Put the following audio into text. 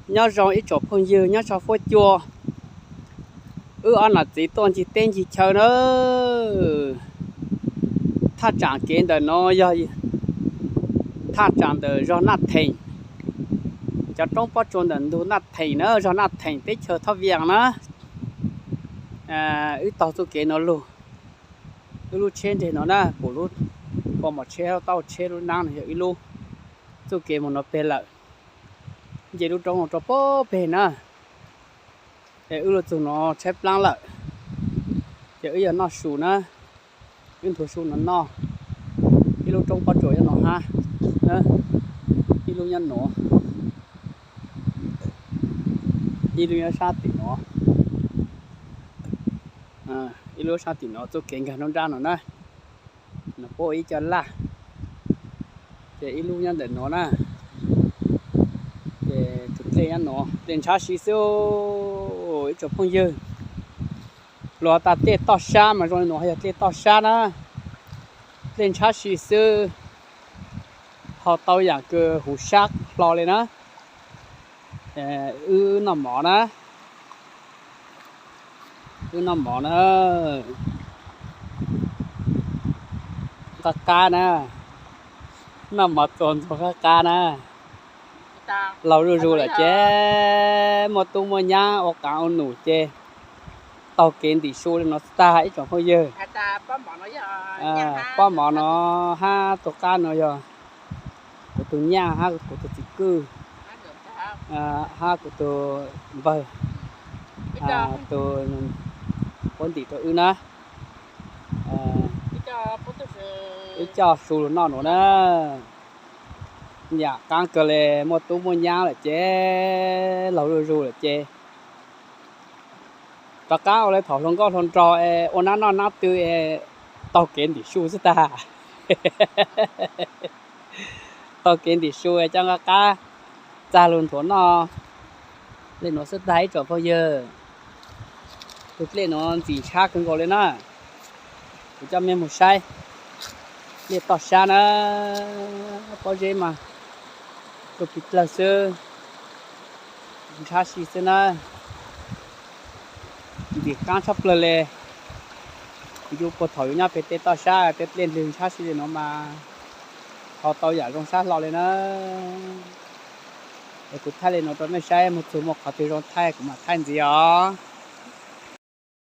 Nyob zoo ib tsoom phooj ywg nyob sab fuab cua, wb ob nam txiv tuaj ncig teb ncig chaw na. Thaj tsam kev ntawm no yog thaj tsam ntawm zog Naj Theem, cov roob pob tsuas ntawm ntug Naj Theem na, zog Naj Theem teb chaws Thoj Vias na. Wb taug txuj kev no lug, wb lub tsheb nres no na, pum lub kua mom tsheb, tauj tsheb lub nab no yog wb lub. Txuj kev mus no peg lawm, nce lub roob no rau pem na. Es wb lug txug no tshaib plaab lawm, ces wb yuav noj su na. Wb nthuav su no noj. Ib lub roob pob tsuas nyob no hab, ib lub nyob nuav, ib lub nyob sab tim nuav, ib lub sab tim nuav. Txuj kev nkag nruab nrab no na, no puab ua ib co laj, ces ib lub nyob ntawm nuav na, ces tus dlej nyob nuav, dlej ntshav si xwb ib tsoom phooj ywg. Luag tas dlej toj sab mas zoo li nuav yog dlej toj sab na, dlej ntshav si xwb, ho tau yaam kws huv sab hlo li na. Wb noj mov na, wb noj mov na, qab qab na, noj mov txuas ntxuag qab qab na. Laug zuj zus lawm ces muaj tub muaj nyab ua qaav ua num ces taug kev ntim su li no tag ib tsoom phooj ywg. Pob mov no hab tus qab no yog kuv tus nyaj hab kuv tus txiv kwj hab kuv tus npawg, tus puab ntim rau wb na. Wb coj su lug noj nuav na. Yaam qaab kawg le, muaj tub muaj nyab lawm ces, laug zuj zus lawm ces rov qaab ua le thaum hluas nkauj hluas nraug es ua nab noj nab tw es taug kev ntim su xwb tag. Taug kev ntim su es coj nqaj qab txag lug nthuav noj li nuav xwb tag ib tsoom phooj ywg. Tus dlej nuav ntxim ntshav kawg nkaus li na. Kuv coj mej moog saib, dlej toj sab na, pob zeb mas tuaj plig plawg xwb, ntshav si xwb na. Ntxim qaab tshaj plawg le. Yus puag thaum yus nyob peg tej toj sab tej dlej ndlwg ntshav si li nuav mas ho tau yaam zoo sab hlo li na. Es kuv thaij li nuav rau mej saib, moog txug muaj qhov twg zoo thaij kuv mam thaij ntxiv os.